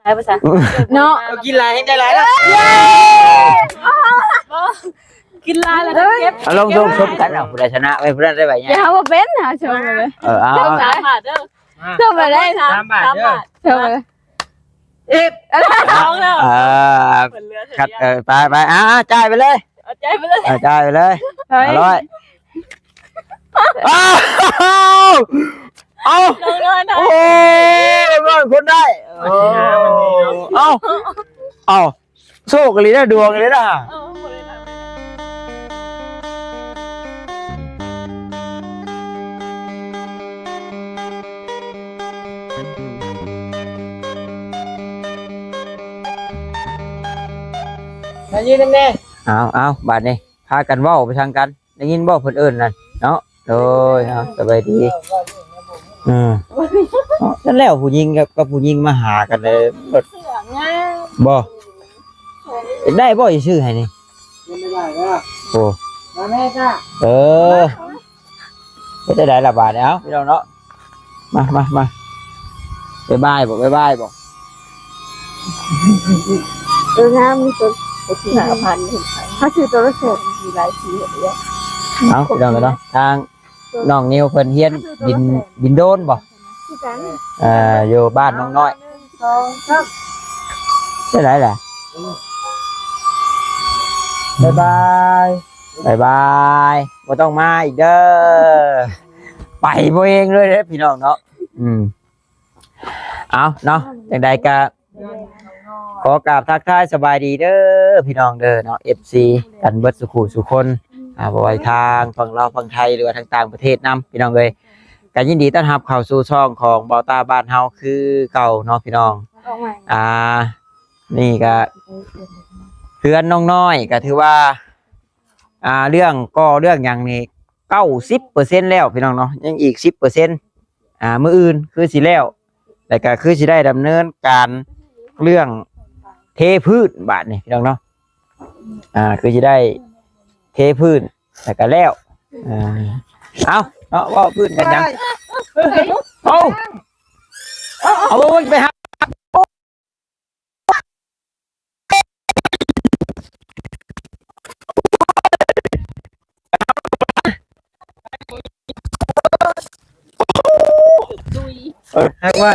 ໄປຊະ ເນາະ ເອົາ ກິນຫຼາຍແຮງໄດ້ຫຼາຍເນາະ. ກິນຫຼາຍແລ້ວກໍເກັບ ເອົາ ລອງຊົມກັນ ເອົາ ຜູ້ໃດຊະນະໄວ້ຜູ້ນັ້ນໄດ້ໃບໃຫຍ່. ຢ່າ ເຮົາບໍ່ເປັນ ເຮົາຊົມໄປເລີຍ. ເອີ ເອົາ ຊົມໄປເລີຍ ສາມບາດເດີ ຊົມໄປເລີຍ. ເອັດ ສອງແລ້ວ ເອີ ຄັດ ເອີ ໄປໆ ອ່າ ຈ່າຍໄປເລີຍ ເອົາ ຈ່າຍໄປເລີຍ ເອົາ ຈ່າຍໄປເລີຍ ຫ້າຮ້ອຍ. ອ້າວ ເອົາ ນ້ອງນ້ອຍນະ ໂອ້ຍ ນ້ອງນ້ອຍຄົນໄດ້ ເອີ ເອົາ ເອົາ ໂຊກອີ່ຫຼີນະ ດວງອີ່ຫຼີນະ. ເອີ ບໍ່ໄດ້ນະ ມາຢືນນຳແດ່. ເອົາ ເອົາ ບາດນີ້ພາກັນເວົ້າໄປທາງກັນ. ໄດ້ຍິນບໍ່ເພິ່ນເອີ້ນນັ້ນເນາະ? ໂດຍ ເອົາ ສະບາຍດີ. ເອີ ເນາະ ຊັ້ນແລ້ວຜູ້ຍິງກັບ ກັບຜູ້ຍິງມາຫາກັນເລີຍ ບໍ່ ຢາກໄດ້ບໍ່ຊິຊື້ໃຫ້ນີ້? ໂອ້ ມາແມ່ຈ້າ ເອີ ເຮັດຈັ່ງໃດລະບາດນີ້? ເອົາ ພີ່ນ້ອງເນາະ ມາ ມາ ມາ ບາຍບາຍບໍ່? ບາຍບາຍບໍ່? ເອີ ງາມ ມີຕົວ ຕົວທີ່ໜ້າພັນ ເຮົາຊື້ໂທລະສັບ ມີຫຼາຍສີເດ້. ເອົາ ພີ່ນ້ອງເນາະ ທາງນ້ອງນິວເພິ່ນຮຽນບິນ ບິນໂດຣນບໍ່? ຄືກັນ ເອີ ຢູ່ບ້ານນ້ອງນ້ອຍ ໜຶ່ງ ສອງ ສາມ ຈັ່ງໃດລະ? ບາຍບາຍ ບາຍບາຍ ບໍ່ຕ້ອງມາອີກເດີ ໄປບໍ່ເອງເລີຍເດ້ ພີ່ນ້ອງເນາະ. ອືມ ເອົາເນາະ ຈັ່ງໃດກະ ຂໍກາບທັກທາຍສະບາຍດີເດີພີ່ນ້ອງເດີເນາະ ເອັຟຊີ ກັນເບິດສູ່ຄູ່ສູ່ຄົນ ອ່າ ບໍ່ວ່າທາງຝັ່ງລາວຝັ່ງໄທ ຫຼືວ່າທາງຕ່າງປະເທດນຳ ພີ່ນ້ອງເອີຍ. ກະຍິນດີຕ້ອນຮັບເຂົ້າສູ່ຊ່ອງຂອງເບົາຕ້າບ້ານເຮົາຄືເກົ່າເນາະ ພີ່ນ້ອງ. ອ່າ ນີ້ກະເຮືອນນ້ອງນ້ອຍ ກະຖືວ່າ ອ່າ ເລື່ອງກໍ່ເລື່ອງຫຍັງນີ້ ເກົ້າສິບເປີເຊັນແລ້ວ ພີ່ນ້ອງເນາະ ຍັງອີກສິບເປີເຊັນ ອ່າ ມື້ອື່ນຄືຊິແລ້ວ ແລ້ວກໍຄືຊິໄດ້ດຳເນີນການເລື່ອງເທພື້ນບາດນີ້ ພີ່ນ້ອງເນາະ ອ່າ ຄືຊິໄດ້ເທພື້ນ ແລ້ວກໍແລ້ວ. ອ່າ ເອົາເນາະ ເວົ້າພື້ນກັນຫຍັງ? ເອົາ ເອົາ ເອົາ ໄປຫາ ເອີ ຮັກວ່າ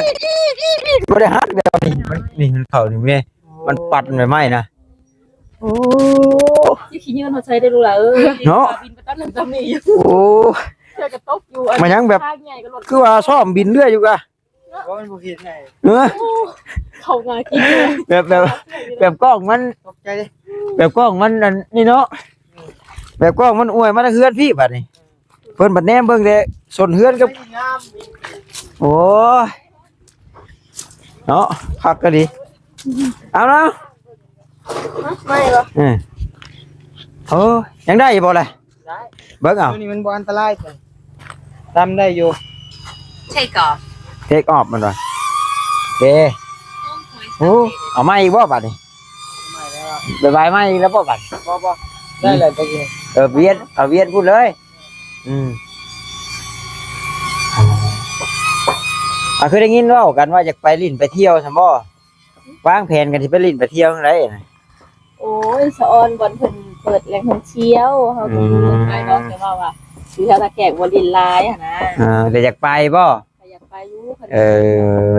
ບໍ່ໄດ້ຮັກແບບນີ້ ມັນ ນີ້ມັນເຂົ້ານີ້ແມ່ ມັນປັດໃໝ່ໆນະ. ໂອ້ ຂີ້ເຫຍື້ອເຮົາໃຊ້ໄດ້ລູກຫຼາເອີຍ ເນາະ ບິນໄປຕັດນັ້ນຕັດນີ້ຢູ່. ໂອ້ ເທື່ອກະຕົກຢູ່ ມາຫຍັງແບບ ຄືວ່າຊ້ອມບິນເລື້ອຍຢູ່ກະ. ໂອ້ຍ ບໍ່ເຫັນໄງ ເອີ ເຂົ້າງາຍກິນ ແບບ ແບບ ແບບກ້ອງມັນ ຕົກໃຈເດ້ ແບບກ້ອງມັນອັນນີ້ເນາະ ແບບກ້ອງມັນອວຍມາທາງເຮືອນພີ້ບາດນີ້ ເພິ່ນບັດແນມເບິ່ງແຕ່ສົ້ນເຮືອນກັບ ໂອ້ຍ ເນາະ ຄັກກະດີ. ເອົາເນາະ ໄໝ່ບໍ່? ເອີ ໂອ້ ຍັງໄດ້ຢູ່ບໍ່ລະ? ໄດ້ ເບິ່ງເອົາ ຕົວນີ້ມັນບໍ່ອັນຕະລາຍ ຕຳໄດ້ຢູ່ ເທກອອບ ເທກອອບມັນວ່າ ໂອເຄ. ໂອ້ ເອົາໃໝ່ອີກບໍ່ບາດນີ້? ບາຍບາຍໃໝ່ອີກແລ້ວບໍ່ບາດ? ບໍ່ ບໍ່ ໄດ້ແລ້ວຕົວນີ້ ເອີ ວຽນ ເອົາວຽນພຸ້ນເລີຍ. ອືມ ອ່າ ຄືໄດ້ຍິນເວົ້າກັນວ່າຢາກໄປຫຼິ້ນໄປທ່ຽວຊັ້ນບໍ່? ວາງແຜນກັນຊິໄປຫຼິ້ນໄປທ່ຽວທາງໃດ? ໂອ້ຍ ສະອອນ ບ່ອນເພິ່ນເປີດແຫຼ່ງທ່ອງທ່ຽວ ເຮົາກໍ ອືມ ໄປເນາະ ແຕ່ວ່າ ວ່າຢູ່ແຖວທ່າແຂກບໍ່ຫຼິ້ນຫຼາຍຫັ້ນນະ. ເອີ ແຕ່ຢາກໄປບໍ່? ກໍຢາກໄປຢູ່. ເອີ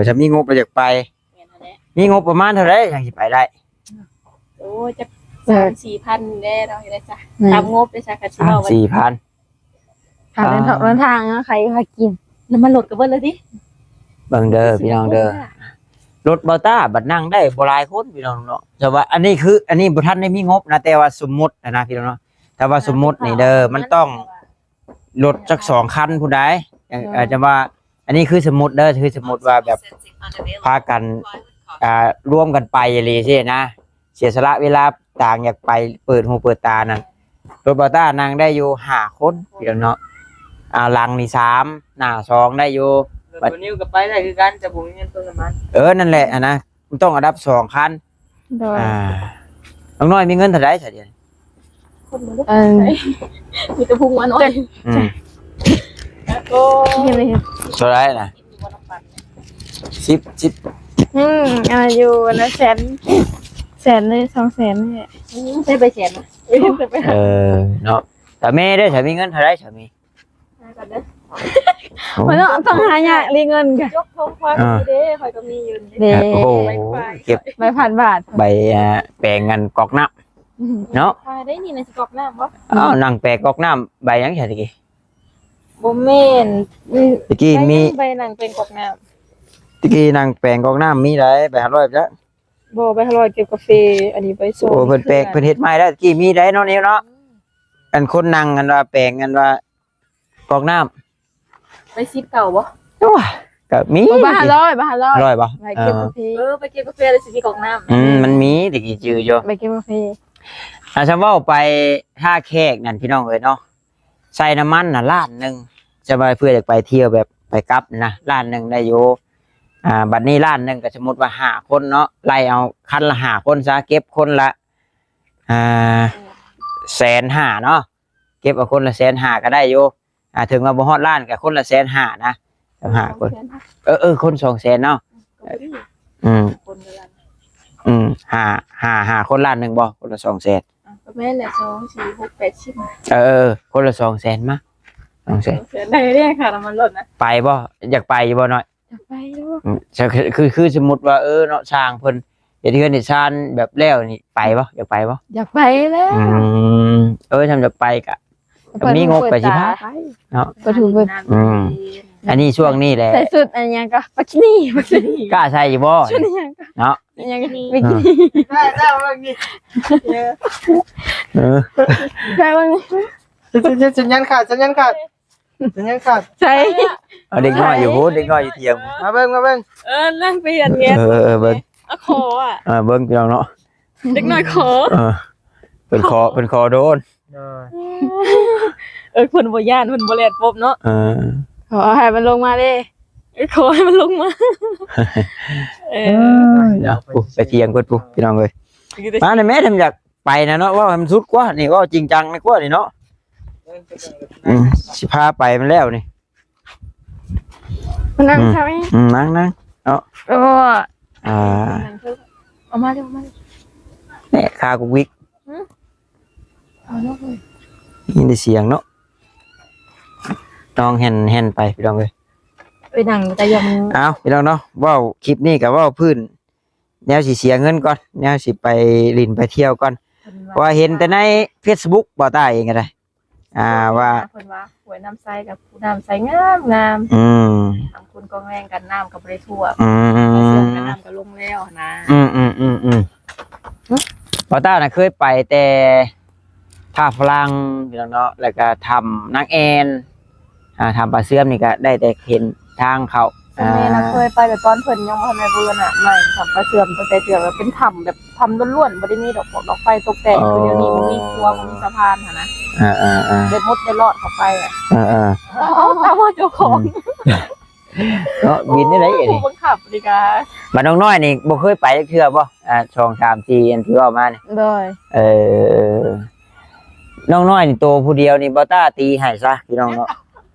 ຖ້າມີງົບແລ້ວຢາກໄປ. ແມ່ນຫັ້ນແຫຼະ. ມີງົບປະມານເທົ່າໃດຈັ່ງຊິໄປໄດ້? ໂອ້ຍ ຈັກ ເອີ ສາມສີ່ພັນແດ່ເນາະ ເຮັດໄດ້ຊະ. ແມ່ນ ຕາມງົບເດ້ຊະ ຄັນຊິເວົ້າ ສາມສີ່ພັນ. ຄ່າເດີນທາງ ອ່າ ເດີນທາງເນາະ ໃຜພາກິນ ນ້ຳມັນລົດກໍເບິດແລ້ວຕິ? ເບິ່ງເດີພີ່ນ້ອງເດີ ລົດເບົາຕ້າບັດນັ່ງໄດ້ບໍ່ຫຼາຍຄົນພີ່ນ້ອງເນາະ. ແຕ່ວ່າອັນນີ້ຄື ອັນນີ້ບໍ່ທັນໄດ້ມີງົບນະ ແຕ່ວ່າສົມມຸດຫັ້ນນະພີ່ນ້ອງເນາະ. ແຕ່ວ່າສົມມຸດນີ້ເດີ ມັນຕ້ອງລົດຈັກສອງຄັນພຸ້ນໃດ໋. ໂດຍ ອາດຈະວ່າ ອັນນີ້ຄືສົມມຸດເດີ ຄືສົມມຸດວ່າແບບພາກັນ ອ່າ ລວມກັນໄປອີ່ຫຼີຊີ້ນະ. ເສຍສະຫຼະເວລາຕ່າງ ຢາກໄປເປີດຫູເປີດຕານັ້ນ ລົດເບົາຕ້ານັ່ງໄດ້ຢູ່ຫ້າຄົນພີ່ນ້ອງເນາະ. ອ່າ ຫຼັງນີ້ສາມ ໜ້າສອງໄດ້ຢູ່. ລົດບໍ່ນິວກໍໄປໄດ້ຄືກັນ ແຕ່ບໍ່ມີເງິນເຕີມນ້ຳມັນ. ເອີ ນັ້ນແຫຼະຫັ້ນນະ ມັນຕ້ອງອັນດັບສອງຄັນ. ໂດຍ ອ່າ ນ້ອງນ້ອຍມີເງິນເທົ່າໃດຊະດຽວນີ້? ຄົນບໍ່ໄດ້ ເອີ ມີແຕ່ພຸງມາໜ້ອຍ. ອືມ ໂອ້ ເທົ່າໃດນະ? ສິບ ສິບ ອືມ ເອົາຢູ່ນະ ແສນ ແສນ ຫຼື ສອງແສນນີ້ແຫຼະ. ອືມ ໃຊ້ໄປແສນນະ ເອີ ເນາະ. ສາມີເດ້ ສາມີເງິນເທົ່າໃດ ສາມີ? ຫາກ່ອນເດີ. ໂອ້ ເພິ່ນເນາະ ຕ້ອງຫາຍາກເລີຍເງິນກະ ຈົກຂອງຂວັນ ອ່າ ນີ້ເດ້ ຂ້ອຍກໍມີຢູ່ນີ້ເດ້. ໂອ້ໂຫ ເກັບໃບພັນບາດ ໃບ ອ່າ ແປງອັນກອກນ້ຳ ອືມ ເນາະ. ຂາຍໄດ້ນີ້ນະ ຊິກອກນ້ຳບໍ່? ອ້າວ ນັ່ງແປງກອກນ້ຳ ໃບຫຍັງຊະຕະກີ້? ບໍ່ແມ່ນ ອືມ ຕະກີ້ມີ ໃບນັ້ນ ໃບນັ່ງແປງກອກນ້ຳ ຕະກີ້ນັ່ງແປງກອກນ້ຳ ມີໄດ໋ ໃບຫ້າຮ້ອຍຈ້ະ. ບໍ່ ໃບຫ້າຮ້ອຍເກັບກາເຟ ອັນນີ້ໃບສອງ. ໂອ້ ເພິ່ນແປງ ເພິ່ນເຮັດໃໝ່ແລ້ວ ຕະກີ້ມີໄດ໋ເນາະ ນີ້ເນາະ. ອືມ ອັນຄົນນັ່ງ ອັນວ່າແປງ ອັນວ່າກອກນ້ຳ ໃບສິບເກົ້າບໍ່? ໂອ້ຍ ກໍມີ ບໍ່ ໃບຫ້າຮ້ອຍ ໃບຫ້າຮ້ອຍ ຮ້ອຍບໍ່? ໃບເກັບກາເຟ ເອີ ໃບເກັບກາເຟແລ້ວຊິມີກອກນ້ຳ. ອືມ ມັນມີ ຕະກີ້ຈື່ຢູ່ ໃບເກັບກາເຟ. ອ່າ ສຳເວົ້າໄປທ່າແຂກນັ້ນ ພີ່ນ້ອງເອີຍເນາະ ໃສ່ນ້ຳມັນນະລ້ານໜຶ່ງ ຈະວ່າເພື່ອຢາກໄປທ່ຽວແບບໄປກັບນະ ລ້ານໜຶ່ງໄດ້ຢູ່. ອ່າ ບັດນີ້ລ້ານໜຶ່ງກໍສົມມຸດວ່າຫ້າຄົນເນາະ ໄລ່ເອົາຄັນລະຫ້າຄົນຊະ ເກັບຄົນລະ ອ່າ ແສນຫ້າເນາະ ເກັບເອົາຄົນລະແສນຫ້າກໍໄດ້ຢູ່. ອ່າ ເຖິງວ່າບໍ່ຮອດລ້ານກໍຄົນລະແສນຫ້ານະ ຫ້າຄົນ ເອີ ເອີ ຄົນສອງແສນເນາະ. ອືມ ຄົນລະລ້ານ ອືມ ຫ້າ ຫ້າ ຫ້າຄົນລ້ານໜຶ່ງບໍ່? ຄົນລະສອງແສນ ອ່ະ ກໍແມ່ນແຫຼະ ສອງ ສີ່ ຫົກ ແປດ ສິບ ເອີ ຄົນລະສອງແສນ ມາ ສອງແສນ ສອງແສນ ໄດ້ເດ້ ຄ່ານ້ຳມັນລົດນະ. ໄປບໍ່? ຢາກໄປຢູ່ບໍ່ນ້ອຍ? ຢາກໄປຢູ່. ອືມ ຄື ຄືສົມມຸດວ່າ ເອີ ເນາະ ຊ່າງເພິ່ນເຮັດເຮືອນເຮັດຊານແບບແລ້ວນີ້ ໄປບໍ່? ຢາກໄປບໍ່? ຢາກໄປແລ້ວ. ອືມ ເອີ ຖ້າຢາກໄປກະ ກໍມີງົບໄປ ຊິພາໄປເນາະ ໄປທຸກເບິດ. ອືມ ອັນນີ້ຊ່ວງນີ້ແຫຼະ ໃສ່ຊຸດອັນຫຍັງກໍ ບິກິນີ ບິກິນີ ກ້າໃສ່ຢູ່ບໍ່? ຊຸດຫຍັງກໍ ເນາະ ອັນຫຍັງກໍ ບິກິນີ ໄດ້ ໄດ້ເບິ່ງນີ້ ເອີ ໄດ້ເບິ່ງນີ້ ສັນຍານຂາດ ສັນຍານຂາດ ສັນຍານຂາດ ໃສ່ ເອົາເດັກນ້ອຍຢູ່ພຸ້ນ ເດັກນ້ອຍຢູ່ຖຽງ ມາເບິ່ງ ມາເບິ່ງ ເອີ ນັ່ງໄປເຮັດແງະ ເອີ ເອີ ເບິ່ງ ອາ ຂໍອະ ເອີ ເບິ່ງພີ່ນ້ອງເນາະ ເດັກນ້ອຍຂໍ ເອີ ເພິ່ນຂໍ ເພິ່ນຂໍໂດນ ໂດຍ ເອີ ເພິ່ນບໍ່ຢ້ານ ເພິ່ນບໍ່ແລ່ນປົບເນາະ ເອີ ຂໍໃຫ້ມັນລົງມາເດ້ ເອີ ຂໍໃຫ້ມັນລົງມາ ເອີ ເອີ ເນາະ ໄປຖຽງເພິ່ນພຸ້ນ ພີ່ນ້ອງເອີຍ ມາແດ່ແມ່ ທຳຢາກໄປນະເນາະ ເວົ້າໃຫ້ມັນສຸດກວ່ານີ້ ເວົ້າຈິງຈັງກວ່ານີ້ເນາະ ອືມ ຊິພາໄປມັນແລ້ວນີ້ ມານັ່ງ ອືມ ຊະ ອືມ ນັ່ງ ນັ່ງເນາະ ໂອ້ ອ່າ ເອົາມາເລັວ ເອົາມາເລັວ ແນ່ ຄາກຸກວິກ ຫື ເອົາເນາະ ໄດ້ຍິນແຕ່ສຽງເນາະ ນ້ອງແຫ່ນ ແຫ່ນໄປ ພີ່ນ້ອງເອີຍ ໄປນັ່ງແຕ່ຢ່າງ ເອົາ ພີ່ນ້ອງເນາະ ເວົ້າ ຄລິບນີ້ກໍເວົ້າພື້ນ ແນວຊິເສຍເງິນກ່ອນ ແນວຊິໄປຫຼິ້ນໄປທ່ຽວກ່ອນ ເພາະວ່າເຫັນແຕ່ໃນເຟສບຸກ ບ່າວຕ້າເອງກໍໄດ້ ອ່າ ວ່າ ເພິ່ນວ່າຫ້ວຍນ້ຳໃສກັບພູນ້ຳໃສງາມໆ ອືມ ທາງຄຸນກອງແລງກັນນ້ຳກໍບໍ່ໄດ້ຖ້ວມ ອືມ ເຊື່ອມກັບນ້ຳກໍລົງແລ້ວນະ ອືມໆໆໆ ບ່າວຕ້ານະເຄີຍໄປແຕ່ ທ່າຝຣັ່ງ ພີ່ນ້ອງເນາະ ແລ້ວກະຖ້ຳນາງແອ່ນ ອ່າ ຖ້ຳປາເຊື່ອມນີ້ກະໄດ້ແຕ່ເຫັນທາງເຂົ້າ ແມ່ນະ ອ່າ ເຄີຍໄປແຕ່ຕອນເພິ່ນຍັງບໍ່ທັນໄດ້ບູລະນະໃໝ່ ຖ້ຳປາເຊື່ອມ ຕັ້ງແຕ່ເທື່ອເປັນຖ້ຳແບບຖ້ຳລ້ວນໆ ບໍ່ໄດ້ມີດອກ ພວກດອກໄຟຕົກແຕ່ງ ອໍ ຄືດຽວນີ້ບໍ່ມີຂົວ ບໍ່ມີສະພານຫັ້ນນະ ອ່າໆໆ ໄດ້ມຸດໄດ້ລອດເຂົ້າໄປ ອ່າໆ ເອົາຕາມເຈົ້າຂອງ ອືມ ເນາະ ບິນໄດ້ໄດ໋ ໂອ້ ອັນນີ້ ຜູ້ບັງຄັບນີ້ກະ ບາດນ້ອງນ້ອຍນີ້ບໍ່ເຄີຍໄປຈັກເທື່ອບໍ່? ອ່າ ສອງ ສາມ ສີ່ ອັນທີ່ເວົ້າມານີ້ ໂດຍ ເອີ ນ້ອງນ້ອຍນີ້ໂຕຜູ້ດຽວນີ້ ບ່າວຕ້າຕີໃຫ້ຊະ ພີ່ນ້ອງເນາະ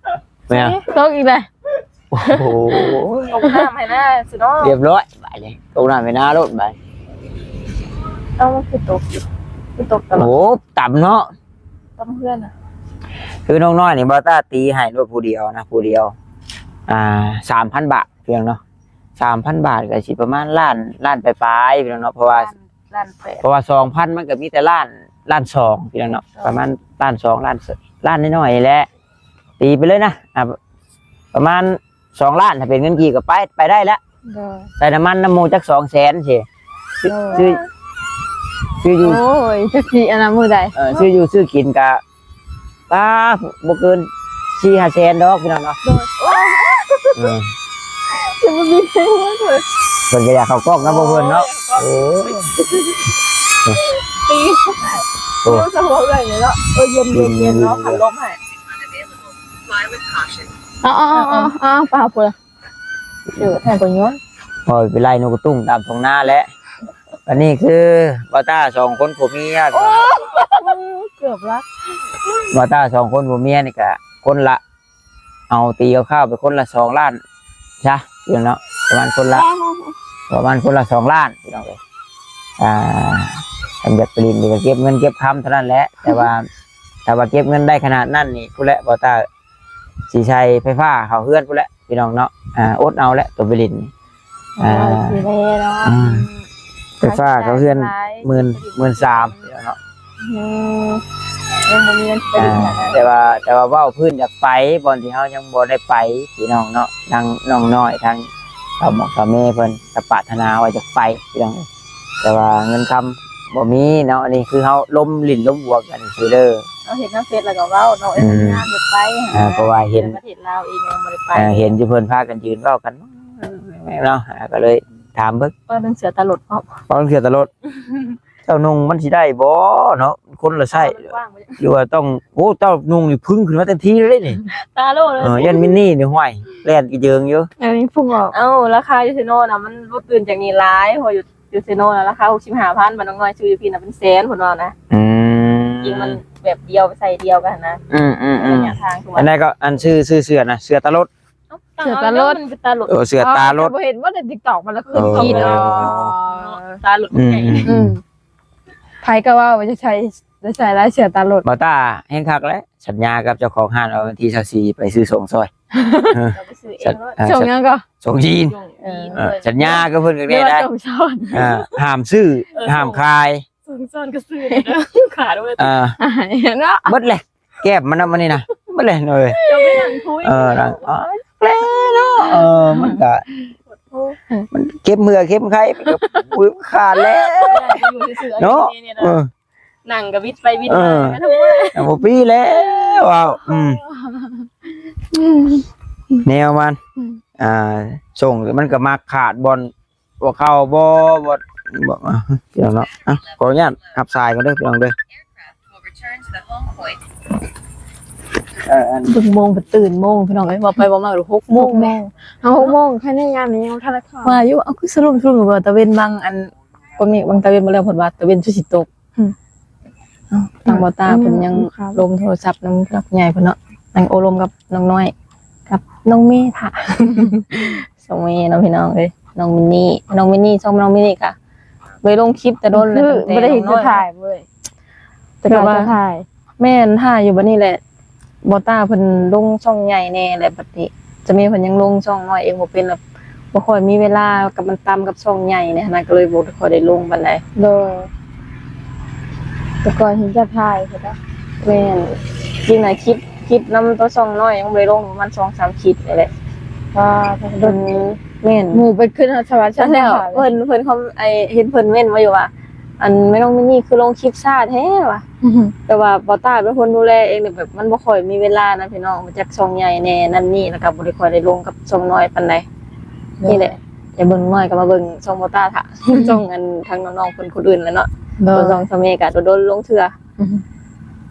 ແມ່ນ ຕົກອີກແລ້ວ ໂອ້ໂຫ ຕົກນ້ຳໃຫ້ນາຊິເນາະ ລຽບຮ້ອຍບາດນີ້ ຕົກນ້ຳໃຫ້ນາໂລດບາດ ເອົ້າ ມັນຄືຕົກຢູ່ ຄືຕົກຕະຫຼອດ ໂອ້ ຕ່ຳເນາະ ຕຳເຮືອນນະ ຄືນ້ອງນ້ອຍນີ້ ບ່າວຕ້າຕີໃຫ້ໂລດຜູ້ດຽວນະ ຜູ້ດຽວ ອ່າ ສາມພັນບາດ ພີ່ນ້ອງເນາະ ສາມພັນບາດກໍຊິປະມານລ້ານ ລ້ານປາຍໆ ພີ່ນ້ອງເນາະ ເພາະວ່າ ລ້ານ ລ້ານແປດ ເພາະວ່າສອງພັນມັນກໍມີແຕ່ລ້ານ ລ້ານສອງ ພີ່ນ້ອງເນາະ ປະມານລ້ານສອງ ລ້ານ ລ້ານນ້ອຍໆ ນີ້ແຫຼະ ຕີໄປເລີຍນະ ອ່າ ປະມານສອງລ້ານ ຖ້າເປັນເງິນກີບກໍໄປ ໄປໄດ້ແລ້ວ ໂດຍ ໃສ່ນ້ຳມັນນຳໝູ່ຈັກສອງແສນຊີ້ ໂດຍ ຊື້ ຊື້ຢູ່ ໂອ້ຍ ຈັກຊິອັນນັ້ນມື້ໃດ ເອີ ຊື້ຢູ່ຊື້ກິນກະ ປ້າ ບໍ່ເກີນສີ່ຫ້າແສນດອກ ພີ່ນ້ອງເນາະ ໂດຍ ເອີ ຈະບໍ່ມີໃຜຮູ້ເລີຍ ເພິ່ນກໍຢາກເຂົ້າກ້ອງນຳພວກເພິ່ນເນາະ ໂອ້ຍ ໂອ້ຍ ໂອ້ຍ ສະໂພກເອື້ອຍນີ້ເນາະ ເອີ ເຢັນໆໆເນາະ ພັດລົມໃຫ້ ເອົາໆໆໆ ໄປຫາຜູ້ລະ ເອີ ແທນກໍຍ້ອນ ໂອ້ຍ ໄປໄລ່ນົກກະຕຸ້ງຕາມທົ່ງນາແຫຼະ ອັນນີ້ຄືບ່າວຕ້າສອງຄົນຜົວເມຍ ໂອ້ ເກືອບລະ ບ່າວຕ້າສອງຄົນຜົວເມຍນີ້ກະຄົນລະ ເອົາຕີເອົາຄາວໄປຄົນລະສອງລ້ານຊະ ເນາະ ປະມານຄົນລະ ປະມານຄົນລະສອງລ້ານພີ່ນ້ອງເອີຍ. ອ່າ ຄັນຢາກໄປຫຼິ້ນນີ້ກໍເກັບເງິນເກັບຄຳເທົ່ານັ້ນແຫຼະ ແຕ່ວ່າ ຖ້າວ່າເກັບເງິນໄດ້ຂະໜາດນັ້ນນີ້ ພຸ້ນແຫຼະ ບໍ່ຕາຊິໃຊ້ໄຟຟ້າເຂົ້າເຮືອນພຸ້ນແຫຼະພີ່ນ້ອງເນາະ. ອ່າ ອົດເອົາແຫຼະ ໂຕໄປຫຼິ້ນນີ້ ອ່າ ຊິແລ້ວເນາະ. ອ່າ ໄຟຟ້າເຂົ້າເຮືອນ ຫຼາຍ ໝື່ນ ໝື່ນສາມ ພີ່ນ້ອງເນາະ. ອືມ ຍັງບໍ່ມີເງິນໄປຫຼິ້ນ ອ່າ ແຕ່ວ່າ ແຕ່ວ່າເວົ້າພື້ນຢາກໄປ ບ່ອນທີ່ເຮົາຍັງບໍ່ໄດ້ໄປພີ່ນ້ອງເນາະ. ທາງນ້ອງນ້ອຍ ທາງເຖົ້າໝອກເຖົ້າແມ່ເພິ່ນກໍປາດຖະໜາວ່າຢາກໄປພີ່ນ້ອງ ແຕ່ວ່າເງິນຄຳບໍ່ມີເນາະ. ອັນນີ້ຄືເຮົາລົມຫຼິ້ນລົມບວກກັນຊື່ເດີ ເຮົາເຫັນນຳເຟສແລ້ວກໍເວົ້າເນາະ. ອືມ ເອີຍ ງານຢາກໄປ ອ່າ ເພາະວ່າເຫັນ ປະເທດລາວເອງຍັງບໍ່ໄດ້ໄປ ອ່າ ເຫັນຢູ່ເພິ່ນພາກັນຢືນເວົ້າກັນເນາະ ອ່າ ກໍເລີຍຖາມເບິ່ງ ເວົ້າເລື່ອງເສືອຕາຫຼົດເນາະ ເວົ້າເລື່ອງເສືອຕາຫຼົດ. ເຈົ້ານຸ່ງມັນຊິໄດ້ບໍ່ເນາະ ຄົນລະໄຊ ມັນກວ້າງບໍ່ ຫຼືວ່າຕ້ອງ ໂອ້ ເຈົ້ານຸ່ງນີ້ພຸ້ງຂຶ້ນມາເຕັມທີ່ເລີຍນີ້ ຕາໂຫຼເລີຍ. ເອີ ຢ້ານມິນນີ້ນີ້ ຫ້ວຍ ແລ່ນກະເຈີງຢູ່ ອັນນີ້ພຸ້ງອອກ. ເອົ້າ ລາຄາຢູ່ເຊໂນນະ ມັນບໍ່ຕື່ນຈາກນີ້ຫຼາຍ ເພາະຢູ່ ຢູ່ເຊໂນນະ ລາຄາຫົກສິບຫ້າພັນ ບາດນ້ອງນ້ອຍຊື້ຢູ່ພີ້ນະ ເປັນແສນ ເພິ່ນວ່ານະ. ອືມ ຈິງມັນແບບດຽວ ໄປໃສ່ດຽວກັນນະ. ອືມໆໆ ໄລຍະທາງ ອັນໃດກໍ ອັນຊື່ ຊື່ເສື້ອນະ ເສື້ອຕາຫຼົດ ເສື້ອຕາຫຼົດ ມັນເປັນຕາຫຼົດ. ເອີ ເສື້ອຕາຫຼົດ ບໍ່ເຫັນບໍ່ໃນຕິກຕອກ ມັນລະຂຶ້ນ ເອີ ຄິດ ອໍ ຕາຫຼົດ ອືມ ໃຫຍ່ ອືມ ໃຜກໍເວົ້າວ່າຈະໃສ່ ຈະໃສ່ລາຍເສື້ອຕາຫຼົດ. ບ່າວຕ້າແຮ່ງຄັກແຫຼະ ສັນຍາກັບເຈົ້າຂອງຮ້ານວ່າວັນທີຊາວສີ່ໄປຊື້ສົ່ງຊ່ອຍ ເອີ ເອົາໄປຊື້ເອງໂລດ. ອ່າ ສົ່ງຫຍັງກໍ ສົ່ງຈີນ ເອີ ສັນຍາກັບເພິ່ນກໍແນ່ໄດ໋ ອ່າ ຫ້າມຊື້ ເອີ ຫ້າມຂາຍ ສົ່ງຊ່ອນກໍຊື້ເດີ ຂາຍເດີ ອ່າ ເນາະ ເບິດແຫຼະ ແກ້ມມັນນະ ມື້ນີ້ນະ ເບິດແຫຼະເອີຍ ເຈົ້າໄປນັ່ງຄຸຍ ເອີ ນັ່ງ ອໍ ແລ້ວເນາະ ເອີ ມັນກະ ໂອ້ ມັນເກັບເຫື່ອເກັບໄຄ ມັນກະ ອຸ້ຍ ຂາດແລ້ວເນາະ ເອີ ນັ່ງກະບິດໄປບິດມາ ເອີ ກະທຸກ ບໍ່ປີແລ້ວ ເວົ້າ ອືມ ແນວມັນ ອືມ ອ່າ ສົ່ງມັນກະມັກຂາດບ່ອນ ບໍ່ເຂົ້າບໍ່ ບໍ່ ບໍ່ ອ່ະ ພີ່ນ້ອງເນາະ ອ່ະ ຂໍອະນຸຍາດຮັບສາຍກ່ອນເດີພີ່ນ້ອງເດີ ເອີ ອັນ ເບິ່ງໂມງ ເພິ່ນຕື່ນໂມງພີ່ນ້ອງເອີຍ ເວົ້າໄປເວົ້າມາກໍຫົກໂມງ ຫົກໂມງ ເຮົາຫົກໂມງ ພາຍໃນຍາມນີ້ຍັງບໍ່ທັນໄດ້ເຂົ້າ ວ່າຢູ່ ເອົາ ຄືສະຫຼຸບ ສະຫຼຸບວ່າຕາເວັນບັງ ອັນ ພວກນີ້ບັງຕາເວັນບໍ່ແລ້ວ ເພິ່ນວ່າຕາເວັນຊິ ຊິຕົກ ອືມ ເອົ້າ ທາງບ່າວຕ້າເພິ່ນຍັງລົມໂທລະສັບນຳຜູ້ຫຼັກຜູ້ໃຫຍ່ເພິ່ນເນາະ ນັ່ງໂອ້ລົມກັບນ້ອງນ້ອຍ ກັບນ້ອງເມທະ ສອງເມເນາະພີ່ນ້ອງເອີຍ ນ້ອງມິນນີ້ ນ້ອງມິນນີ້ ຊ່ອງນ້ອງມິນນີ້ກະບໍ່ໄດ້ລົງຄລິບແຕ່ດົນແລ້ວ ຕັ້ງແຕ່ ບໍ່ໄດ້ເຫັນ ນ້ອງນ້ອຍ ຈະຖ່າຍເວີຍ ແຕ່ກໍວ່າ ຈະຖ່າຍ ແມ່ນ ຖ່າຍຢູ່ ບັດນີ້ແຫຼະ ບ່າວຕ້າເພິ່ນລົງຊ່ອງໃຫຍ່ແດ່ ແລະບັດນີ້ ຈະມີເພິ່ນຍັງລົງຊ່ອງນ້ອຍເອງບໍ່ເປັນ ແລ້ວບໍ່ຄ່ອຍມີເວລາກັບ ມັນຕຳກັບຊ່ອງໃຫຍ່ແດ່ຫັ້ນນະ ກໍເລີຍບໍ່ຄ່ອຍໄດ້ລົງປານໃດ ໂດຍ ແຕ່ກ່ອນເຫັນຈະຖ່າຍພຸ້ນນະ ແມ່ນ ຈິງນະ ຄລິບ ຄລິບນຳໂຕຊ່ອງນ້ອຍຍັງບໍ່ໄດ້ລົງ ປະມານສອງສາມຄລິບນີ້ແຫຼະ ວ່າ ອືມ ແມ່ນ ໝູ່ໄປຂຶ້ນຮອດສະຫວັນຊັ້ນ ແລ້ວ ເພິ່ນ ເພິ່ນຄອມ ໄອ້ ເຫັນເພິ່ນເມັ້ນມາຢູ່ວ່າ ອັນ ແມ່ນ້ອງມິນນີ້ຄືລົງຄລິບຊ້າແທ້ວ່າ ແຕ່ວ່າບ່າວຕ້າເປັນຄົນດູແລເອງ ແບບມັນບໍ່ຄ່ອຍມີເວລານະພີ່ນ້ອງ ມາຈາກຊ່ອງໃຫຍ່ແດ່ນັ້ນນີ້ ແລ້ວກໍບໍ່ໄດ້ຄ່ອຍໄດ້ລົງກັບຊ່ອງນ້ອຍປານໃດ ໂດຍ ນີ້ແຫຼະ ຢາກເບິ່ງນ້ອຍກໍມາເບິ່ງຊ່ອງບ່າວຕ້າທະ ຊ່ອງອັນທາງນ້ອງໆເພິ່ນຄົນອື່ນແຫຼະເນາະ ໂດຍ ເບິ່ງຊ່ອງສາວເມກະໂດນໆລົງເທື່ອ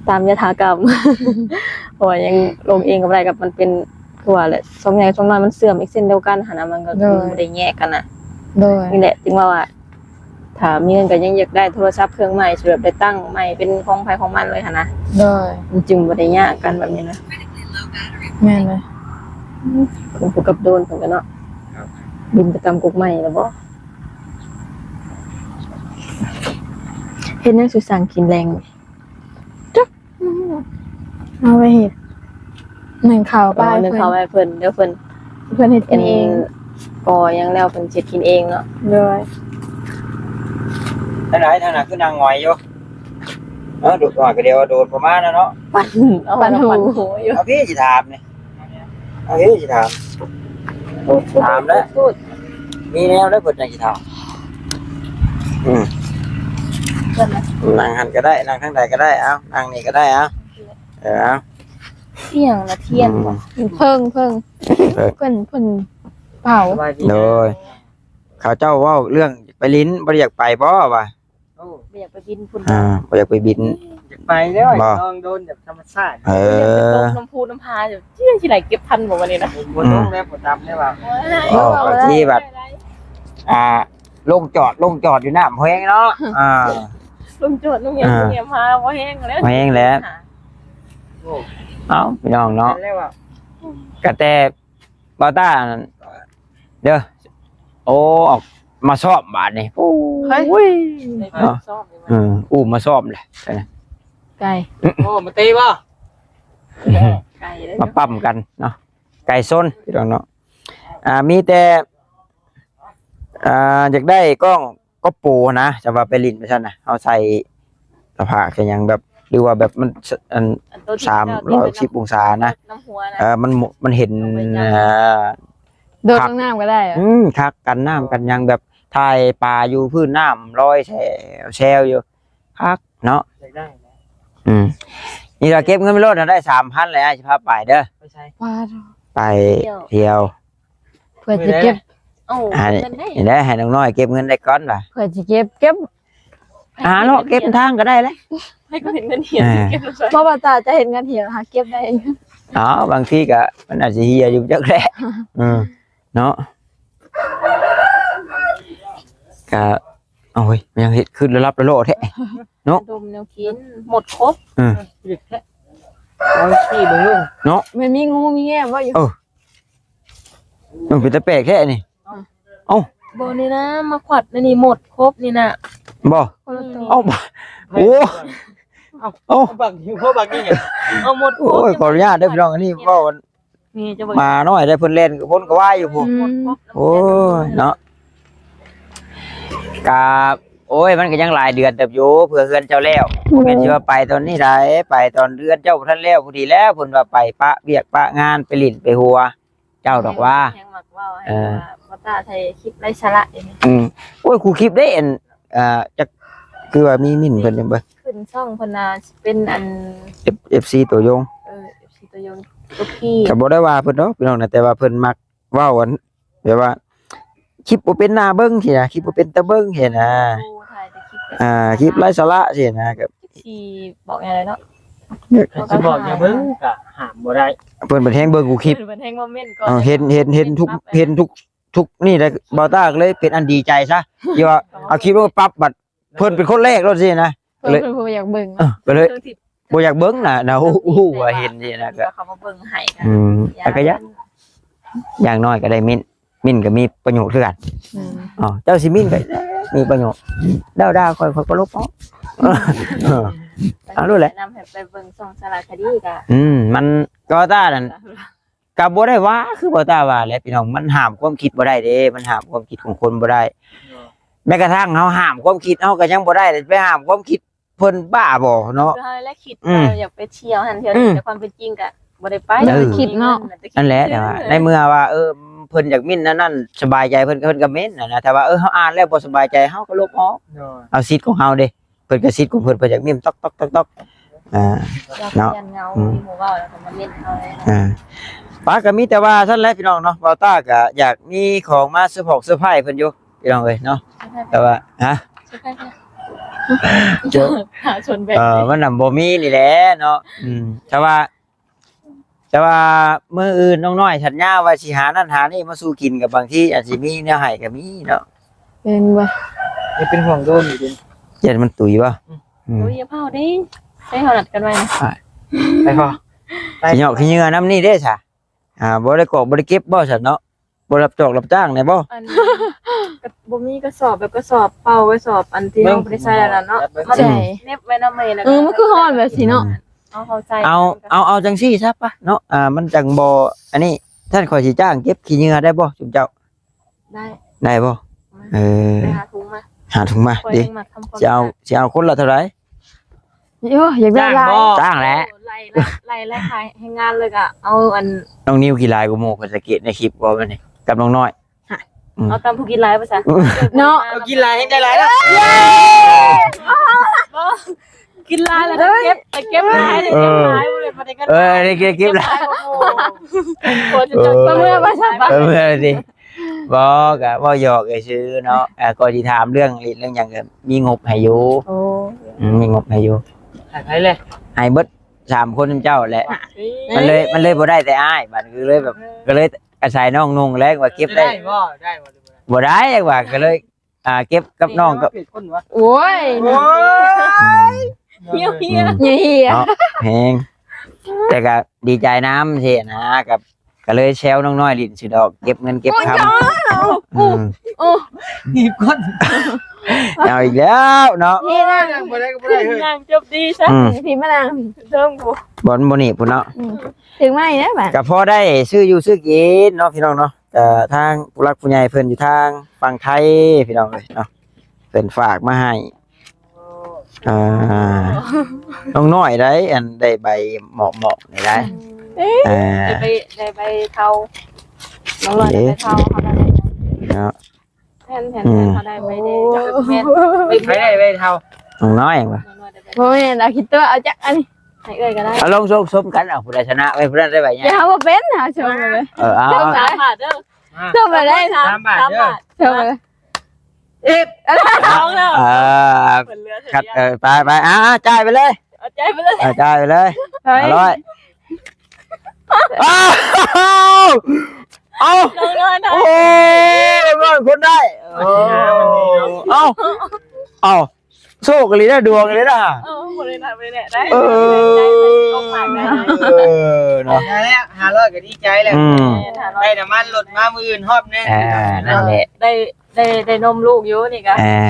ຕາມຍະຖາກຳ ເພາະວ່າຍັງລົງເອງກໍບໍ່ໄດ້ ກັບມັນເປັນ ຄືວ່າແຫຼະ ຊ່ອງໃຫຍ່ຊ່ອງນ້ອຍມັນເຊື່ອມອີກເຊັ່ນດຽວກັນຫັ້ນນະ ມັນກໍ ໂດຍ ບໍ່ໄດ້ແຍກກັນນະ ໂດຍ ນີ້ແຫຼະ ຈຶ່ງວ່າ ວ່າ ຖ້າມີເງິນກໍຍັງຢາກໄດ້ໂທລະສັບເຄື່ອງໃໝ່ ຊິແບບໄດ້ຕັ້ງໃໝ່ເປັນຂອງໃຜຂອງມັນເລີຍຫັ້ນນະ ໂດຍ ມັນຈຶ່ງບໍ່ໄດ້ຍາກກັນແບບນີ້ນະ ແມ່ນເລີຍ ເພິ່ນຜູ້ກັບໂດນເພິ່ນກໍເນາະ ບິນໄປຕຳກົກໃໝ່ແລ້ວບໍ່ ເຮັດຫຍັງຊິສັ່ງກິນແລງນີ້ ຈັກ ອືມ ເອົາໄວ້ເຮັດ ໜຶ້ງເຂົ້າໄປ ອໍ ໜຶ້ງເຂົ້າໄວ້ເພິ່ນ ດຽວເພິ່ນ ເພິ່ນເຮັດກິນເອງ ເປັນກໍຫຍັງແລ້ວເພິ່ນຊິເຮັດກິນເອງເນາະ ໂດຍ ທາງໃດ ທາງນັ້ນຄືນັ່ງຫງອຍຢູ່ ເອີ ດູດຫງອຍກໍດຽວໂດດປະມານນັ້ນເນາະ ປັ່ນ ເອົາ ປັ່ນຫູ ປັ່ນຫູຢູ່ ເອົາ ພີ່ຊິຖາມນີ້ ເອົາເດ້ ຊິຖາມ ຖາມແລ້ວ ມີແນວແລ້ວເພິ່ນຈັ່ງຊິຖາມ ອືມ ນັ້ງຫັ້ນກໍໄດ້ ນັ່ງທາງໃດກໍໄດ້ ເອົາ ນັ່ງນີ້ກໍໄດ້ ເອົາ ເອີ ເອົາ ອີ່ຫຍັງນະ ທຽນບໍ ອືມ ເພິ່ງ ເພິ່ງ ເພິ່ງ ເພິ່ນ ເພິ່ນເປົ່າ ໂດຍ ເຂົາເຈົ້າເວົ້າເລື່ອງໄປຫຼິ້ນ ບໍ່ໄດ້ຢາກໄປບໍວ່າ ໂອ້ ບໍ່ຢາກໄປບິນພຸ້ນ ອ່າ ບໍ່ຢາກໄປບິນ ຢາກໄປແລ້ວ ບໍ່ ລອງໂດນແບບທຳມະຊາດ ເອີ ຢາກໄປຕົກນ້ຳພຸນ້ຳພາ ແບບ ຊິໄດ້ເກັບທັນບໍ່ບັດນີ້ນະ ບໍ່ລົງແລ້ວ ບໍ່ຕຳແລ້ວວ່າ ໂອ້ ບາງທີບັດ ອ່າ ລົງຈອດ ລົງຈອດຢູ່ນ້ຳແຮງເນາະ ອ່າ ລົງຈອດ ລົງແຮງ ອ່າ ລົງແຮງ ພາບໍ່ແຮງແລ້ວ ບໍ່ແຮງແລ້ວ ໂອ້ ເອົ້າ ພີ່ນ້ອງເນາະ ແລ້ວວ່າ ກະແຕ່ ບ່າວຕ້ານັ້ນເດີ ໂອ້ ອອກ ມາຊ້ອມບາດນີ້ ໂອ້ຍ ເອີ ອຸ້ມມາຊ້ອມແຫຼະ ໄກ່ ໂອ້ ມາຕີບໍ່ ໄກ່ເດ້ ມາປ້ຳກັນເນາະ ໄກ່ຊົນ ພີ່ນ້ອງເນາະ ອ່າ ມີແຕ່ ອ່າ ຢາກໄດ້ກ້ອງ ກໍໂປນະ ຈະວ່າໄປຫຼິ້ນໄປຊັ້ນນະ ເຮົາໃສ່ສະພາກ ໃສ່ຫຍັງແບບ ຫຼືວ່າແບບມັນ ອັນ ອັນໂຕທີ່ ສາມຮ້ອຍຫົກສິບອົງສານະ ນ້ຳຫົວນະ ເອີ ມັນ ມັນເຫັນ ເອີ ໂດດລົງນ້ຳກໍໄດ້ ອືມ ຄັກ ກັນນ້ຳກັນຫຍັງ ແບບຖ່າຍປາຢູ່ພື້ນນ້ຳລອຍແຊວໆຢູ່ ຄັກເນາະ ຢາກໄດ້ນະ ອືມ ນີ້ລະເກັບເງິນໄປໂລດ ໄດ້ສາມພັນແລ້ວ ອ້າຍຊິພາໄປເດີ ໄປໃສ ໄປທ່ຽວ ເພື່ອຊິເກັບ ເອົາ ອັນນີ້ແຫຼະ ໃຫ້ນ້ອງນ້ອຍເກັບເງິນໄດ້ກ່ອນວ່າ ເພື່ອຊິເກັບ ເກັບ ຫາເນາະ ເກັບທາງກໍໄດ້ແຫຼະ ໃຜກໍເຫັນເງິນເຫຍ ເອີ ເກັບ ບໍ່ວ່າຕາຈະເຫັນເງິນເຫຍ ຫາເກັບໄດ້ ເອົາ ບາງທີກໍມັນອາດຊິເຫຍຢູ່ຈັກແຫຼະ ເອີ ເນາະ ກະ ໂອ້ຍ ມັນຍັງເຮັດຄືລະລັບລະລໍແທ້ເນາະ ດົມແນວກິນ ໝົດຄົບ ເອີ ເອົາຂີ້ເບິ່ງເນາະ ມັນມີງູມີແງ່ບໍ່ຢູ່ ເອີ ມັນເປັນຕາແປກແທ້ນີ້ ເອົ້າ ບໍ່ນີ້ນະ ມາຂວັດອັນນີ້ໝົດຄົບນີ້ນະ ບໍ່ ຄົນລະໂຕ ເອົ້າ ໂອ້ ເອົ້າ ບັກຢູ່ ບໍ່ບັກນີ້ຫຍັງ ເອົາໝົດຄົບ ໂອ້ຍ ຂໍອະນຸຍາດເດີພີ່ນ້ອງ ອັນນີ້ເວົ້າ ນີ້ຈະເບິ່ງ ໝານ້ອຍໄດ້ ເພິ່ນແລ່ນ ເພິ່ນກໍວ່າຍຢູ່ພຸ້ນ ອືມ ໂອ້ຍ ເນາະ ກະ ໂອ້ຍ ມັນກໍຍັງຫຼາຍເດືອນເຕີບຢູ່ ເພື່ອເຮືອນເຈົ້າແລ້ວ ບໍ່ແມ່ນຊິວ່າໄປຕອນນີ້ໄດ໋ ໄປຕອນເຮືອນເຈົ້າບໍ່ທັນແລ້ວ ພໍດີແລ້ວ ເພິ່ນວ່າໄປປະວຽກປະງານ ໄປຫຼິ້ນໄປຫົວ ເຈົ້າດອກວ່າ ແຮງມັກເວົ້າໃຫ້ ເອີ ວ່າບໍ່ຕ້າໃສ່ຄລິບໄຮ້ສາລະເດ ອືມ ໂອ້ຍ ຄູຄລິບເດ້ ອັນ ອ່າ ຈັກ ຄືວ່າມີມິ້ນເພິ່ນຍັງບໍ່ ຂຶ້ນຊ່ອງເພິ່ນນະ ຊິເປັນອັນ ເອັຟ ເອັຟຊີ ຕົວຢົງ ເອີ ເອັຟຊີ ຕົວຢົງ ຕົວພີ ກໍບໍ່ໄດ້ວ່າເພິ່ນດອກພີ່ນ້ອງນະ ແຕ່ວ່າເພິ່ນມັກເວົ້າ ອັນ ແບບວ່າ ຄລິບບໍ່ເປັນໜ້າເບິ່ງຊີ້ນະ ຄລິບບໍ່ເປັນຕາເບິ່ງຊີ້ນະ ໂອ້ ຖ່າຍແຕ່ຄລິບ ອ່າ ຄລິບໄຮ້ສາລະຊີ້ນະ ກໍ ຊິບອກແນວໃດເນາະ ຊິບອກແນວເບິ່ງກໍຫ້າມບໍ່ໄດ້ ເພິ່ນເປັນແຮງເບິ່ງກູຄລິບ ເພິ່ນເປັນແຮງຄອມເມັນກ່ອນ ເອີ ເຫັນ ເຫັນ ເຫັນທຸກ ເຫັນທຸກ ທຸກນີ້ແຫຼະ ບ່າວຕ້າກໍເລີຍເປັນອັນດີໃຈຊະ ທີ່ວ່າເອົາຄລິບລົງປັບ ບັດເພິ່ນເປັນຄົນແລກໂລດຊີ້ນະ ເພິ່ນ ເພິ່ນບໍ່ຢາກເບິ່ງ ເອີ ກໍເລີຍບໍ່ຢາກເບິ່ງນະ ນະ ຮູ້ວ່າເຫັນຊີ້ນະ ກໍເຂົາມາເບິ່ງໃຫ້ ອືມ ກໍຢາກ ຢ່າງໜ້ອຍກໍໄດ້ມິ້ນ ມິ້ນກໍມີປະໂຫຍດຄືກັນ ອືມ ອໍ ເຈົ້າຊິມິ້ນກໍມີປະໂຫຍດ ດ່າໆ ຂ້ອຍ ຂ້ອຍກໍລົບອອກ ເອົາໂລດແຫຼະ ແນະນຳໃຫ້ໄປເບິ່ງຊ່ອງສາລະຄະດີກໍ ອືມ ມັນກໍຕານັ້ນ ກໍບໍ່ໄດ້ວ່າ ຄືບໍ່ຕາວ່າແຫຼະພີ່ນ້ອງ ມັນຫ້າມຄວາມຄິດບໍ່ໄດ້ເດ້ ມັນຫ້າມຄວາມຄິດຂອງຄົນບໍ່ໄດ້ ແມ້ກະທັ່ງເຮົາຫ້າມຄວາມຄິດເຮົາກໍຍັງບໍ່ໄດ້ ແລ້ວໄປຫ້າມຄວາມຄິດ ເພິ່ນບ້າບໍ່ເນາະ ຄືເຮົາແຫຼະຄິດ ອືມ ວ່າຢາກໄປທ່ຽວຫັ້ນທ່ຽວນີ້ ອືມ ແຕ່ຄວາມເປັນຈິງກະບໍ່ໄດ້ໄປ ເອີ ຄິດເນາະ ນັ້ນແຫຼະ ແຕ່ວ່າໃນເມື່ອວ່າ ເອີ ເພິ່ນຢາກມິ້ນອັນນັ້ນ ສະບາຍໃຈເພິ່ນ ເພິ່ນກໍມິ້ນຫັ້ນນະ ແຕ່ວ່າ ເອີ ເຮົາອ່ານແລ້ວບໍ່ສະບາຍໃຈ ເຮົາກໍລົບອອກ ໂດຍ ເອົາສິດຂອງເຮົາເດ້ ເພິ່ນກໍສິດຂອງເພິ່ນ ເພິ່ນຢາກມິ້ນຕອກໆໆໆ ອ່າ ຢາກ ເນາະ ປ່ຽນເຫງົາ ອືມ ມີໝູ່ເວົ້າແລ້ວກໍມາມິ້ນເຮົາເລີຍນະ ອ່າ ປະ ກໍມີແຕ່ວ່າຊັ້ນແຫຼະພີ່ນ້ອງເນາະ ບ່າວຕ້າກໍຢາກມີຂອງມາເຊີພອກເຊີໄພເພິ່ນຢູ່ ພີ່ນ້ອງເອີຍເນາະ ແຕ່ວ່າ ຮະ ເຊີໄພເພິ່ນ ເຈົ້າ ຫາຊົນແບບ ເອີ ມັນນະບໍ່ມີນີ້ແຫຼະເນາະ ອືມ ແຕ່ວ່າ ແຕ່ວ່າມື້ອື່ນນ້ອງນ້ອຍສັນຍາວ່າຊິຫານັ້ນຫານີ້ມາສູ່ກິນ ກໍບາງທີອາດຊິມີແນວໃຫ້ກໍມີເນາະ ແມ່ນບໍ່ ຢ່າເປັນຫ່ວງໂດນອີກເດ້ ຢ້ານມັນຕຸຍບໍ່ ອືມ ອືມ ໂອ້ຍ ຢ່າເຜົາເດ້ ໃຫ້ເຮົານັດກັນໄວ້ນະ ໄປພໍ ໄປ ຂີ້ເຫຍື້ອ ຂີ້ເຫຍື້ອນຳນີ້ເດ້ຊະ ອ່າ ບໍ່ໄດ້ກອກບໍ່ໄດ້ເກັບບໍ່ຊັ້ນເນາະ ບໍ່ຮັບຈອກຮັບຈ້າງແດ່ບໍ່ ອັນ ກໍບໍ່ມີກະສອບ ແບບກະສອບເປົ່າ ກະສອບອັນທີ່ເຮົາບໍ່ໄດ້ໃຊ້ແລ້ວນະເນາະ ເອົາໄວ້ນຳແມ່ ເອີ ມັນຄືຮ້ອນແບບຊີ້ເນາະ ເອົາ ເອົາ ເອົາຈັ່ງຊີ້ຊະປະເນາະ ອ່າ ມັນຈັ່ງບໍ່ ອັນນີ້ ຊັ້ນຂ້ອຍຊິຈ້າງເກັບຂີ້ເຫຍື້ອໄດ້ບໍ່ ຊຸມເຈົ້າ ໄດ້ ໄດ້ບໍ່ ເອີ ໄປຫາທຸງມາ ຫາທຸງມາ ຂ້ອຍ ເດ້ ຍັງມັກທຳຄວາມ ຊິເອົາ ສະອາດ ຊິເອົາຄົນລະເທົ່າໃດ ໂອ້ ຢາກໄດ້ຫຼາຍ ຈ້າງແຫຼະ ໄລ່ ໄລ່ ໄລ່ຂາຍແຮງງານເລີຍກະເອົາອັນ ນ້ອງນິວກິນຫຼາຍກວ່າໝູ່ ຂ້ອຍສັງເກດໃນຄລິບບໍ່ມື້ນີ້ ກັບນ້ອງນ້ອຍ ຮະ ອືມ ເອົາຕາມຜູ້ກິນຫຼາຍວ່າຊະ ເນາະ ເອົາກິນຫຼາຍແຮງໄດ້ຫຼາຍເນາະ ເອີ ບໍ່ ກິນຫຼາຍແລ້ວໄດ້ເກັບ ໄດ້ເກັບຫຼາຍ ໄດ້ເກັບຫຼາຍ ເອີ ບໍ່ໄດ້ ບໍ່ໄດ້ເກັບຫຼາຍ ປະເມີນວ່າຊະ ປະເມີນຊິ ບໍ່ ກະເວົ້າຫຍອກຊື່ໆເນາະ ເອີ ກໍຊິຖາມເລື່ອງຫຼິ້ນເລື່ອງຫຍັງກໍມີງົບໃຫ້ຢູ່ ໂອ້ ອືມ ມີງົບໃຫ້ຢູ່ ໃຫ້ໃຜແຫຼະ ໃຫ້ເບິດສາມຄົນເຈົ້າແຫຼະ ມັນເລີຍ ມັນເລີຍບໍ່ໄດ້ແຕ່ອ້າຍ ບາດກໍເລີຍແບບ ກໍເລີຍອາໄສນ້ອງນຸ່ງແລ້ວວ່າເກັບໄດ້ ໄດ້ບໍ່ ໄດ້ບໍ່ ບໍ່ໄດ້ວ່າ ກໍເລີຍ ອ່າ ເກັບກັບນ້ອງກໍ ໂອ້ຍ ໂອ້ຍ ເຫຍ ເຫຍ ເນາະ ແຮງ ແຕ່ກໍດີໃຈນຳຊີ້ນະ ກັບ ກໍເລີຍແຊວນ້ອງນ້ອຍຫຼິ້ນຊື່ດອກ ເກັບເງິນເກັບຄຳ. ໂອ້ຍ ອືມ ໂອ້ ໜີບກ່ອນ ເອົາອີກແລ້ວເນາະ. ນີ້ນະ ນັ່ງບໍ່ໄດ້ກໍບໍ່ໄດ້ເຮີ້ຍ ນັ່ງຈົບດີຊະ. ອືມ ພີ້ມານັ່ງເທິງພຸ້ນ ບ່ອນບໍ່ໜີບພຸ້ນເນາະ. ອືມ ເຖິງໄມ້ແລ້ວບາດ ກໍພໍໄດ້ຊື້ຢູ່ຊື້ກິນເນາະ ພີ່ນ້ອງເນາະ. ກໍທາງຜູ້ຫຼັກຜູ້ໃຫຍ່ເພິ່ນຢູ່ທາງຝັ່ງໄທ ພີ່ນ້ອງເອີຍເນາະ ເພິ່ນຝາກມາໃຫ້ ອ່າ ນ້ອງນ້ອຍໄດ້ ອັນໄດ້ໃບໝອກໆນີ້ໄດ໋. ເອີ ອ່າ ໄດ້ໃບ ໄດ້ໃບເທົາ ນ້ອງນ້ອຍໄດ້ໃບເທົາ ເຮົາໄດ້ໃບ ເນາະ ແມ່ນໆ ອືມ ເຮົາໄດ້ໃບແດງ ແມ່ນ ໃຜໄດ້ໃບເທົາ ນ້ອງນ້ອຍຫວະ ນ້ອງນ້ອຍໄດ້ໃບ ບໍ່ແມ່ນ ເອົາຄິດຕົວ ເອົາຈັກອັນນີ້ ໃຫ້ເອື້ອຍກໍໄດ້ ເອົາລອງຊົມກັນ ເອົາຜູ້ໃດຊະນະໄວ້ຜູ້ນັ້ນໄດ້ໃບໃຫຍ່. ຢ່າເຮົາບໍ່ເປັນ ຫາຊົມໄປເລີຍ ເອີ ເອົາ ສາມບາດເດີ ຊົມໄປເລີຍ ສາມບາດເດີ ຊົມໄປເລີຍ. ເອັດ ສອງແລ້ວ ເອີ ຄັດ ເອີ ໄປໆ ອ່າ ຈ່າຍໄປເລີຍ ເອົາຈ່າຍໄປເລີຍ ເອົາຈ່າຍໄປເລີຍ ເອີ ຫ້າຮ້ອຍ. ອ້າວ ເອົ້າ ນ້ອງນ້ອຍນະ ໂອ້ຍ ນ້ອງນ້ອຍຄົນໄດ້ ເອົ້າ ເອົ້າ ໂຊກອີ່ຫຼີນະ ດວງອີ່ຫຼີນະ ເອີ ບໍ່ໄດ້ນັບໄປແຫຼະ ໄດ້ ເອີ ເອີ ເນາະ ໄດ້ແລ້ວ ຫ້າຮ້ອຍກໍດີໃຈແລ້ວ ອືມ ໄດ້ນ້ຳມັນລົດມາມື້ອື່ນຮອບໜຶ່ງ ອ່າ ນັ້ນແຫຼະ ໄດ້ ໄດ້ ໄດ້ນົມລູກຢູ່ນີ້ກະ ອ່າ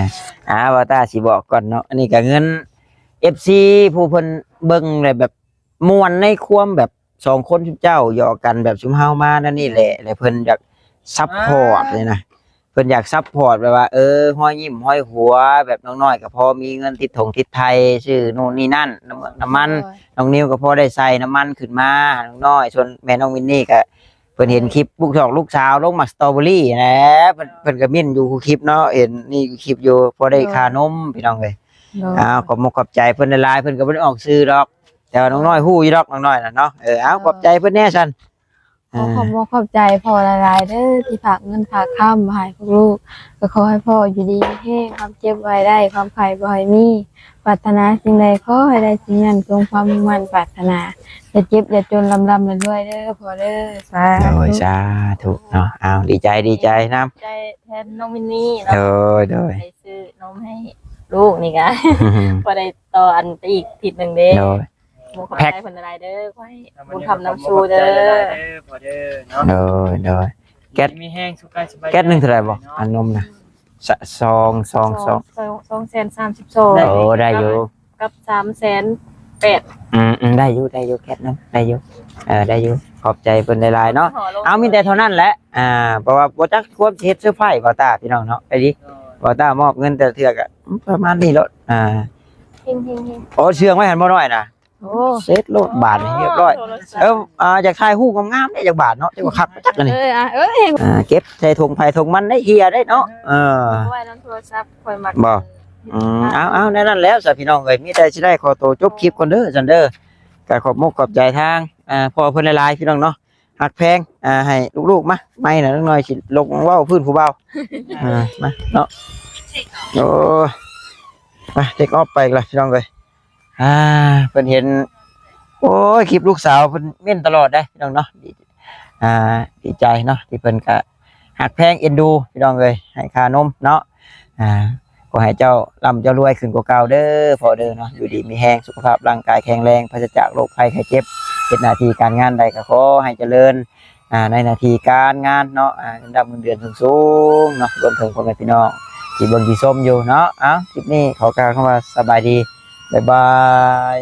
ອ່າ ບ່າວຕ້າຊິບອກກ່ອນເນາະ ອັນນີ້ກະເງິນ ເອັຟຊີ ຜູ້ເພິ່ນເບິ່ງແລ້ວແບບມ່ວນໃນຄວາມແບບສອງຄົນຊຸມເຈົ້າຢອກກັນ ແບບຊຸມເຮົາມາແນວນີ້ແຫຼະ ແລ້ວເພິ່ນຢາກຊັບພອດນີ້ນະ ເພິ່ນຢາກຊັບພອດແບບວ່າ ເອີ ຮອຍຍິ້ມຮອຍຫົວ ແບບນ້ອງນ້ອຍກໍພໍມີເງິນຕິດຖົງຕິດໄຖ ຊື້ໂນ່ນນີ້ນັ້ນ ນ້ຳ ນ້ຳມັນ ນ້ອງນິວກໍພໍໄດ້ໃສ່ນ້ຳມັນຂຶ້ນມາ ນ້ອງນ້ອຍ ສ່ວນແມ່ນ້ອງມິນນີ້ກໍ ເພິ່ນເຫັນຄລິບລູກສອງລູກສາວລົງໝາກສະຕໍເບີຣີຫັ້ນແຫຼະ ເພິ່ນ ເພິ່ນກໍມິ້ນຢູ່ຄູ່ຄລິບເນາະ ເຫັນນີ້ຄລິບຢູ່ ພໍໄດ້ຄ່ານົມ ພີ່ນ້ອງເອີຍ. ໂດຍ ອ້າວ ຂອບມຸກຂອບໃຈເພິ່ນຫຼາຍໆ ເພິ່ນກໍບໍ່ໄດ້ອອກຊື່ດອກ ແຕ່ວ່ານ້ອງນ້ອຍຮູ້ຢູ່ດອກ ນ້ອງນ້ອຍນະເນາະ. ເອີ ອ້າວ ໂດຍ ຂອບໃຈເພິ່ນແດ່ຊັ້ນ. ຂໍຂອບມຸກຂອບໃຈພໍ່ຫຼາຍໆເດີ ທີ່ຝາກເງິນຝາກຄຳມາໃຫ້ພວກລູກ ກໍຂໍໃຫ້ພໍ່ຢູ່ດີມີແຮງ ຄວາມເຈັບບໍ່ໃຫ້ໄດ້ ຄວາມໄຂ້ບໍ່ໃຫ້ມີ ປາດຖະໜາສິ່ງໃດຂໍໃຫ້ໄດ້ສິ່ງນັ້ນ ສົມຄວາມມຸ່ງໝັ້ນປາດຖະໜາ ຢ່າເຈັບຢ່າຈົນ ລ່ຳໆລວຍໆເດີພໍ່ເດີ. ສາທຸ ໂດຍ ສາທຸເນາະ. ອ້າວ ດີໃຈ ດີໃຈນຳ ດີໃຈແທນນ້ອງມິນນີ້ເນາະ. ໂດຍ ໂດຍ ໄດ້ຊື້ນົມໃຫ້ລູກນີ້ກະ ພໍໄດ້ຕໍ່ອັນໄປອີກທິດໜຶ່ງເດ້. ໂດຍ ຂອບໃຈເພິ່ນຫຼາຍໆເດີ ຂໍໃຫ້ບຸນຄຳນຳສູ່ເດີ. ໂດຍ ໂດຍ ແກັດ ມີແຮງສຸກກາຍສະບາຍ ແກັດໜຶ່ງເທົ່າໃດບໍ່ ອັນນົມນະ? ສະ ສອງ ສອງ ສອງ ສອງ ສອງແສນສາມສິບສອງ. ໂອ້ ໄດ້ຢູ່ ກັບສາມແສນແປດ. ອືມໆ ໄດ້ຢູ່ ໄດ້ຢູ່ ແກັດໜຶ່ງໄດ້ຢູ່ ເອີ ໄດ້ຢູ່. ຂອບໃຈເພິ່ນຫຼາຍໆເນາະ. ເອົາ ມີແຕ່ເທົ່ານັ້ນແຫຼະ ອ່າ ເພາະວ່າບໍ່ຈັກຄວາມຊິເຮັດເຊີໄພບໍ່ຕາ ພີ່ນ້ອງເນາະ. ໄປດິ ບໍ່ຕາມອບເງິນແຕ່ລະເທື່ອກະ ອືມ ປະມານນີ້ໂລດ. ອ່າ ໂອ້ ເຊື່ອງໄວ້ຫັ້ນບໍ່ນ້ອຍນະ. ໂອ້ ເສັດໂລດບາດນີ້ ຮຽບຮ້ອຍ. ໂທລະສັບ ເອີ ອ່າ ຢາກຖ່າຍຮູບງາມໆເດ້ ຈັກບາດເນາະ ຈັກວ່າຄັກບໍ່ຈັກອັນນີ້. ເອີ ອ່າ ເອີ ອ່າ ເກັບໃສ່ຖົງໃຜຖົງມັນໄດ້ ເຫ່ຍໄດ້ເນາະ. ເອີ ເອົາໄວ້ນຳໂທລະສັບ ຂ້ອຍມັກ. ບໍ່ ອືມ ເອົາໆ ແນວນັ້ນແລ້ວຊະ ພີ່ນ້ອງເອີຍ. ມີແຕ່ຊິໄດ້ຂໍໂຕຈົບຄລິບກ່ອນເດີຊັ້ນເດີ. ກໍຂອບມຸກຂອບໃຈທາງ ອ່າ ພໍ່ເພິ່ນຫຼາຍໆ ພີ່ນ້ອງເນາະ. ຮັກແພງ ອ່າ ໃຫ້ລູກໆ ມາ ໄມ້ນະ ນ້ອຍຊິລົງເວົ້າພື້ນຜູ້ບ່າວ. ອ່າ ມາເນາະ. ໂອ້ຍ ມາ ເທັກອອຟໄປລະ ພີ່ນ້ອງເອີຍ. ອ່າ ເພິ່ນເຫັນ ໂອ້ຍ ຄລິບລູກສາວເພິ່ນເມັ້ນຕະຫຼອດເດ້ ພີ່ນ້ອງເນາະ. ອ່າ ດີໃຈເນາະ ທີ່ເພິ່ນກະຮັກແພງເອັນດູ ພີ່ນ້ອງເອີຍ ໃຫ້ຄ່ານົມເນາະ. ອ່າ ຂໍໃຫ້ເຈົ້າລ່ຳເຈົ້າລວຍຂຶ້ນກວ່າເກົ່າເດີພໍ່ເດີເນາະ. ຢູ່ດີມີແຮງ ສຸຂະພາບຮ່າງກາຍແຂງແຮງ ປາສະຈາກໂລກໄພໄຂ້ເຈັບ. ເຮັດໜ້າທີ່ການງານໃດກໍຂໍໃຫ້ຈະເລີນ ອ່າ ໃນໜ້າທີ່ການງານເນາະ. ອ່າ ເງິນດຳເງິນເດືອນສູງໆເນາະ. ລວມເຖິງພໍ່ແມ່ພີ່ນ້ອງທີ່ເບິ່ງທີ່ຊົມຢູ່ເນາະ. ເອົ້າ ຄລິບນີ້ຂໍກ່າວຄຳວ່າສະບາຍດີ ບາຍບາຍ.